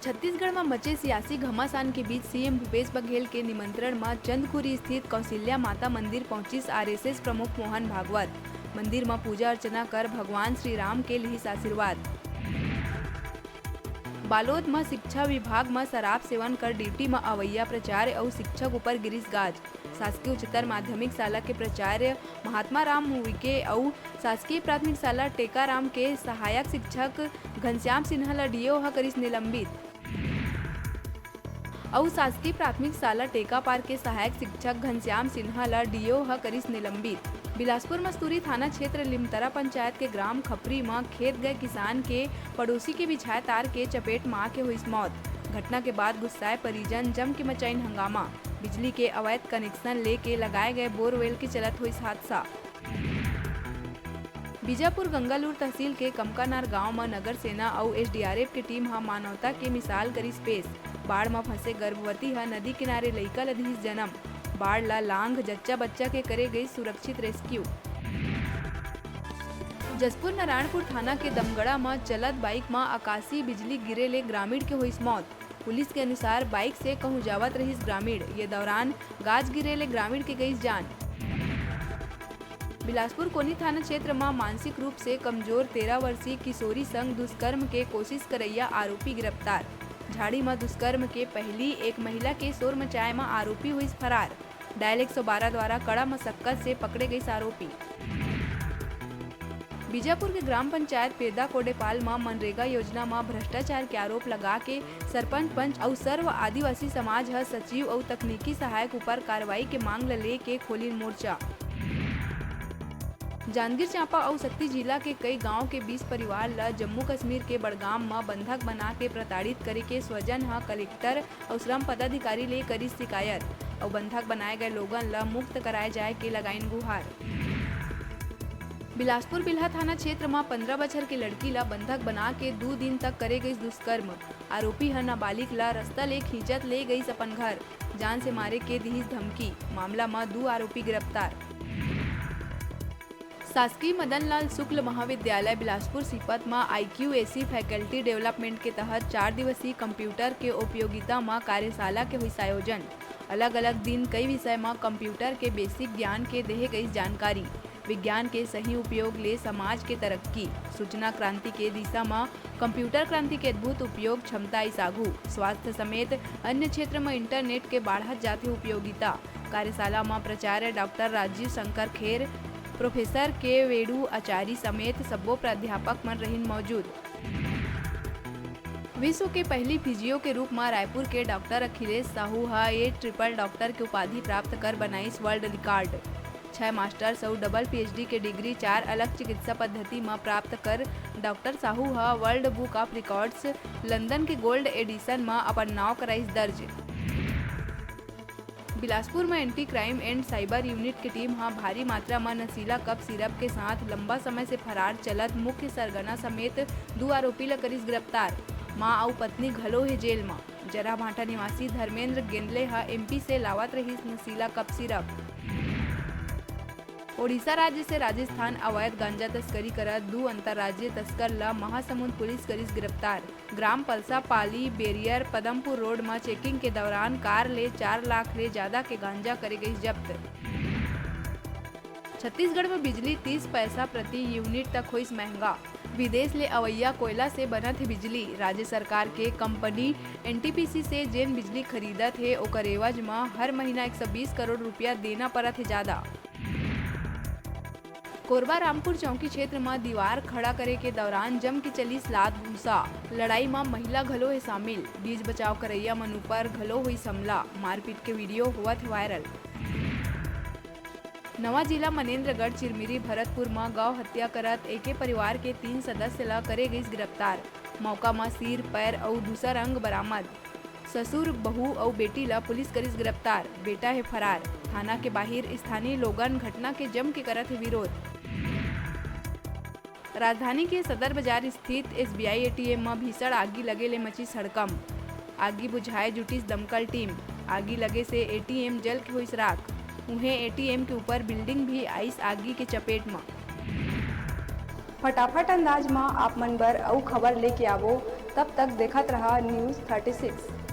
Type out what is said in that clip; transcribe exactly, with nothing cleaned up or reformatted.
छत्तीसगढ़ म मचे सियासी घमासान के बीच सीएम भूपेश बघेल के निमंत्रण म चंदखुरी स्थित कौशल्या माता मंदिर पहुंचिस आरएसएस प्रमुख मोहन भागवत। मंदिर म पूजा अर्चना कर भगवान श्री राम के लिहिस आशीर्वाद। बालोद म शिक्षा विभाग म शराब सेवन कर ड्यूटी म अवैया प्राचार्य अउ शिक्षक ऊपर गिरिस गाज। शासकीय उच्चतर माध्यमिक शाला के प्राचार्य महात्मा राम उइके अउ शासकीय प्राथमिक शाला टेकाराम के सहायक शिक्षक घनश्याम सिन्हा ल डीओ ह करिस निलंबित। अउ शासकीय प्राथमिक शाला टेकापार के सहायक शिक्षक घनश्याम सिन्हा ल डीओ ह करिस निलंबित। बिलासपुर मस्तूरी थाना क्षेत्र लिमतरा पंचायत के ग्राम खपरी म खेत गए किसान के पड़ोसी के बिछाए तार के चपेट म आके होइस मौत। घटना के बाद गुस्साए परिजन जम के मचाइन हंगामा। बिजली के अवैध कनेक्शन लेके लगाए गए बोरवेल के चलत होइस हादसा। बीजापुर गंगालूर तहसील के कमकानार गांव म नगर सेना अउ एसडीआरएफ के टीम ह मानवता के मिसाल करिस पेश। बाढ़ म फंसे गर्भवती ह नदी किनारे लइका ल दिहिस जनम। बाढ़ ल लांघ जच्चा बच्चा के करे गई सुरक्षित रेस्क्यू। जसपुर नारायणपुर थाना के दमगड़ा म चलत बाइक म आकाशीय बिजली गिरे ले ग्रामीण के होइस मौत। पुलिस के अनुसार बाइक से कहूं जावत रहिस ग्रामीण, ये दौरान गाज गिरे ले ग्रामीण के गईस जान। बिलासपुर कोनी थाना क्षेत्र म मानसिक रूप से कमजोर तेरह वर्षीय किशोरी संग दुष्कर्म के कोशिश करैया आरोपी गिरफ्तार। झाड़ी म दुष्कर्म के पहली एक महिला के शोर मचाए म आरोपी होइस फरार। डायल एक सौ बारह द्वारा कड़ा मशक्कत से पकड़े गईस आरोपी। बीजापुर के ग्राम पंचायत पेदा कोडेपाल म मनरेगा योजना म भ्रष्टाचार के आरोप लगा के सरपंच, पंच अउ सर्व आदिवासी समाज ह सचिव अउ तकनीकी सहायक ऊपर कार्रवाई के मांग ल लेके खोलिन मोर्चा। जांजगीर चांपा अउ सक्ती जिला के कई गांव के बीस परिवार ल जम्मू कश्मीर के बड़गाम म बंधक बना के प्रताड़ित करे के स्वजन ह कलेक्टर अउ श्रम पदाधिकारी ले करिस शिकायत अउ बंधक बनाए गए लोगन ल मुक्त कराए जाए के लगाइन गुहार। बिलासपुर बिल्हा थाना क्षेत्र म पंद्रह बछर के लड़की ल बंधक बना के दू दिन तक करे गइस दुष्कर्म। आरोपी ह नाबालिग ल रस्ता ले खींचत ले गइस अपन घर, जान से मारे के दिहिस धमकी। मामला म दू आरोपी गिरफ्तार। शासकीय मदन लाल शुक्ल महाविद्यालय बिलासपुर सीपत म आईक्यूएसी फैकल्टी डेवलपमेंट के तहत चार दिवसीय कंप्यूटर के उपयोगिता म कार्यशाला के होइस आयोजन। अलग-अलग दिन कई विषय म कंप्यूटर के बेसिक ज्ञान के देहे गइस जानकारी। विज्ञान के सही उपयोग ले समाज के तरक्की, सूचना क्रांति के दिशा म कंप्यूटर क्रांति के अद्भुत उपयोग क्षमता आइस आघू। स्वास्थ्य समेत अन्य क्षेत्र म इंटरनेट के बाढ़त जाथे उपयोगिता। कार्यशाला म प्राचार्य डॉक्टर राजीव शंकर खेर, प्रोफेसर के वेणु आचारी समेत सब्बो प्राध्यापक मन रहिन मौजूद। विश्व के पहली फिजियो के रूप म रायपुर के डॉक्टर अखिलेश साहू ह ए ट्रिपल डॉक्टर के उपाधि प्राप्त कर बनाइस वर्ल्ड रिकॉर्ड। छह मास्टर्स अउ डबल पीएचडी के डिग्री, चार अलग चिकित्सा पद्धति म प्राप्त कर डॉक्टर साहू ह world book of records London के गोल्ड एडिशन म अपन नाव कराइस दर्ज। बिलासपुर म anti crime and cyber unit के टीम ह भारी मात्रा म नशीला कफ सिरप के साथ लंबा समय से फरार चलत मुख्य सरगना समेत दू आरोपी ल करिस गिरफ्तार। मां अउ पत्नी घलो हे जेल म। जराभाटा निवासी धर्मेंद्र गेंदले ह एमपी से लावत रहिस नशीला कफ सिरप। ओडिशा राज्य से राजस्थान अवैध गांजा तस्करी करत दू अंतर्राज्यीय तस्कर ल महासमुंद पुलिस करिस गिरफ्तार। ग्राम पलसा पाली बेरियर पदमपुर रोड म चेकिंग के दौरान कार ले चार लाख ले जादा के गांजा करे गइस जब्त। छत्तीसगढ़ म बिजली तीस पैसा प्रति यूनिट तक होइस महंगा। विदेश ले अवइया कोयला से बनत हे बिजली। राज्य सरकार के कंपनी एनटीपीसी से जेन बिजली खरीदत हे, ओकर एवज म हर महीना एक सौ बीस करोड़ रुपया देना परत हे जादा। कोरबा रामपुर चौकी क्षेत्र म दीवार खड़ा करे के दौरान जम के चलिस लात घूंसा। लड़ाई म महिला घलो हे शामिल। बीच बचाव करइया मन ऊपर घलो होइस हमला। मारपीट के वीडियो होवत हे वायरल। नवा जिला मनेन्द्रगढ़ चिरमिरी भरतपुर म गौ हत्या करत एके परिवार के तीन सदस्य ल करे गइस गिरफ्तार। मौका म सिर, पैर अउ दूसर अंग बरामद। ससुर, बहू अउ बेटी ल पुलिस करिस गिरफ्तार, बेटा हे फरार। थाना के बाहिर स्थानीय लोगन घटना के जम के करत हे विरोध। राजधानी के सदर बाजार स्थित एसबीआई एटीएम म भीषण आगी लगे ले मचिस हड़कंप। आगी बुझाए जुटिस दमकल टीम। आगी लगे से एटीएम जल के होइस राख। उहें, एटीएम के ऊपर बिल्डिंग भी आइस आगी के चपेट म। फटाफट अंदाज म आप मन बर अउ खबर लेके आवो तब तक देखत रहा News Thirty Six।